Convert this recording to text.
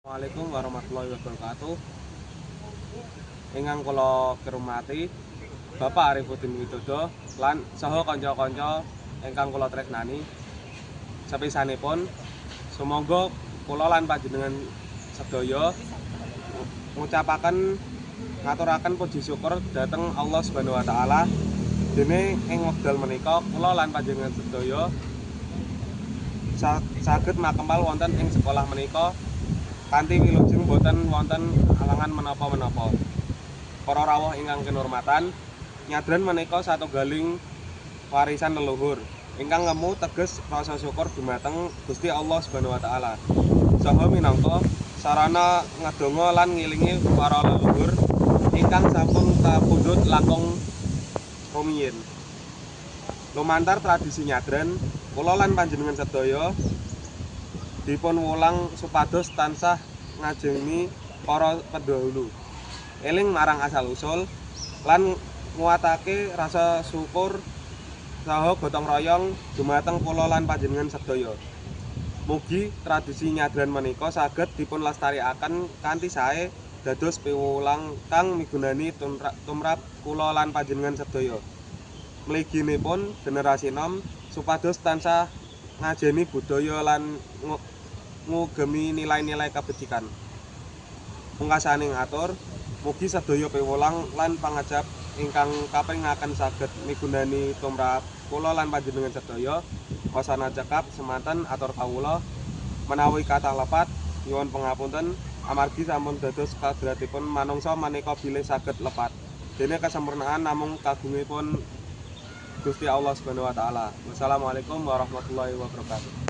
Assalamualaikum warahmatullahi wabarakatuh. Ingkang kula kirumati Bapak Arifuddin Widodo lan saha kanca-kanca ingkang kula tresnani. Sepisanipun sumangga kula lan panjenengan sedaya ngucapaken ngaturaken puji syukur dhateng Allah Subhanahu wa taala dene ing wekdal menika kula lan panjenengan sedaya saged makempal wonten ing sekolah menika kanthi wilujeng boten wonten alangan menapa-menapa. Para rawuh ingkang kinurmatan, nyadran menika satunggaling warisan leluhur ingkang ngemu teges rasa syukur dumateng Gusti Allah Subhanahu wa taala. Saha minangka sarana ngedonga lan ngilingi para leluhur ingkang sampun kapundhut langkung rumiyin. Lumantar tradisi nyadran, kula lan panjenengan sedaya dipun wulang supados tansah ngajeni para pendahulu, eling marang asal usul lan nguwatake rasa syukur saha gotong royong dumateng kula lan panjenengan sedaya. Mugi tradisi nyadran menika saged dipun lestarikaken kanthi sae dados piwulang kang migunani tumrap kula lan panjenengan sedaya. Mliginipun generasi nom supados tansah ngajeni budaya lan ngugemi nilai-nilai kabecikan. Pungkasaning atur, mugi sedaya piwulang lan pangajap ingkang kapringaken saged migunani tumrap kula lan panjenengan sedaya. Wasana cekap semanten atur kawula, menawi kathah lepat nyuwun pangapunten amargi sampun dados kadratipun manungsa menika bilih saged lepat. Dene kesempurnaan namung kagungipun Gusti Allah Subhanahu wa taala. Wassalamualaikum warahmatullahi wabarakatuh.